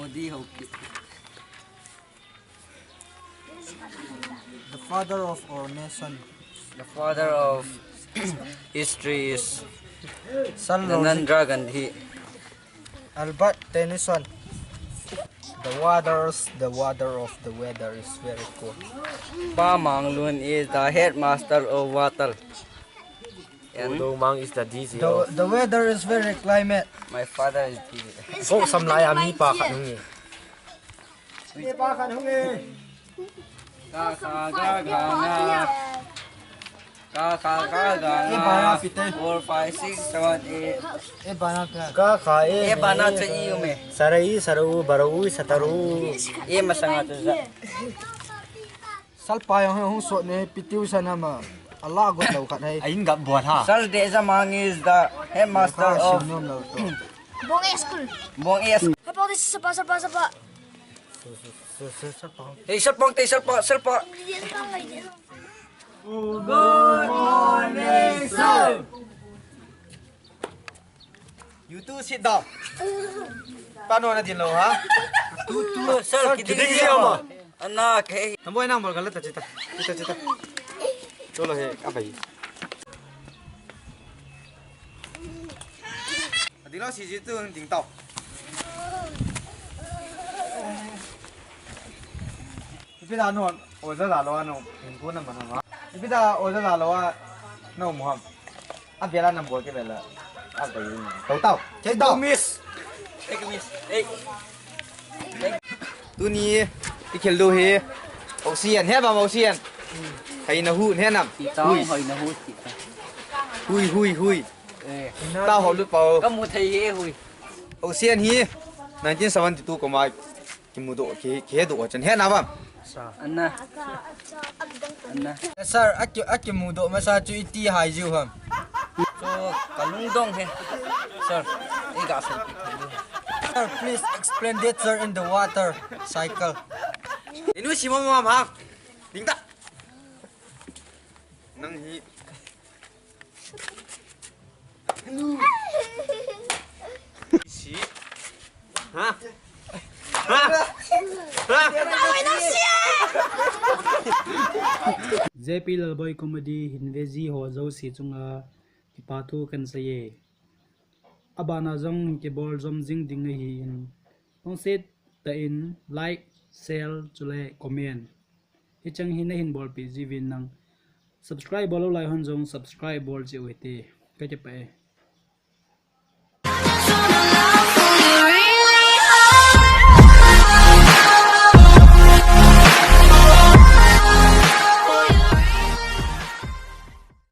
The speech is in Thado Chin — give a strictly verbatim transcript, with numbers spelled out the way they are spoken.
Di ho ki. The father of our nation. The father of history is Sir Nanandra Gandhi. Albert Tennyson. The waters, the water of the weather is very cold. Pa Manglun is the headmaster of water. And Mang is the D G of. The, the weather is very climate. My father is the. Ko samlai ami pa khat nungi. Ka, ka, ga, ga, nga. Ka, ka, ga, ga, nga. Four, five, six, seven, eight. Ka, ka, e. E bana cha i ume. Sarai, sarau, barau, sataru. E masanga cha za. Salpa jong hung sot ne, pitiu sanama. Ala got lo khat hai. Ain gap buat ha. Sir Dejamang is the headmaster of Bong A school. Bong A school. Hapa de sapa, sapa, sapa. Hey, sir Pong, hey, sir Pong, sir Pong. Good morning, sir. You two sit down. Pano na din lo ha? Tu, tu, sir, kiding siya ma. Ana, ke. Tambo nang bol kala ta chita. Chita, chita. Cholo he, abai. Adilo si jitu ding tau. Ipi da no, oja da lo ano, ingko na mana ma. Ipi da oja da lo a, no muham. A bela nam bol ke bela. A bai. Tau tau. Chei tau. Miss. Ek miss. Ei. Tuni, i khel do he. Ocean, he ba ocean. Hai na hu, he nam. Hui. Hai na hu. Hui, hui, hui. Eh. Ta ho lut pau. Ka mu thei he hui. Ocean hi nineteen seventy-two ko mai kimudoh, ki, kihedoh chan he na bam. Sa. Anna. Anna. Sir, aki, akimudoh masa chu iti hai jiu ham. So, kalungdong he. Sir, iga so. Sir, please explain that, sir, in the water cycle. Inu si mama ma. Ding ta. Nang hi. Si. Ha? Ha? Ha? J P Lalboi Comedy hin veji ho jouse chunga kipa thu kan seiye. Abana jong kibol jom jing ding ahin. Hung set ta in like, share, chule comment. Hichang hi nahin bolpi jiuvin nang. Subscribe bol lou lai hon jong subscribe bol cheh u hite. Ka kipah e.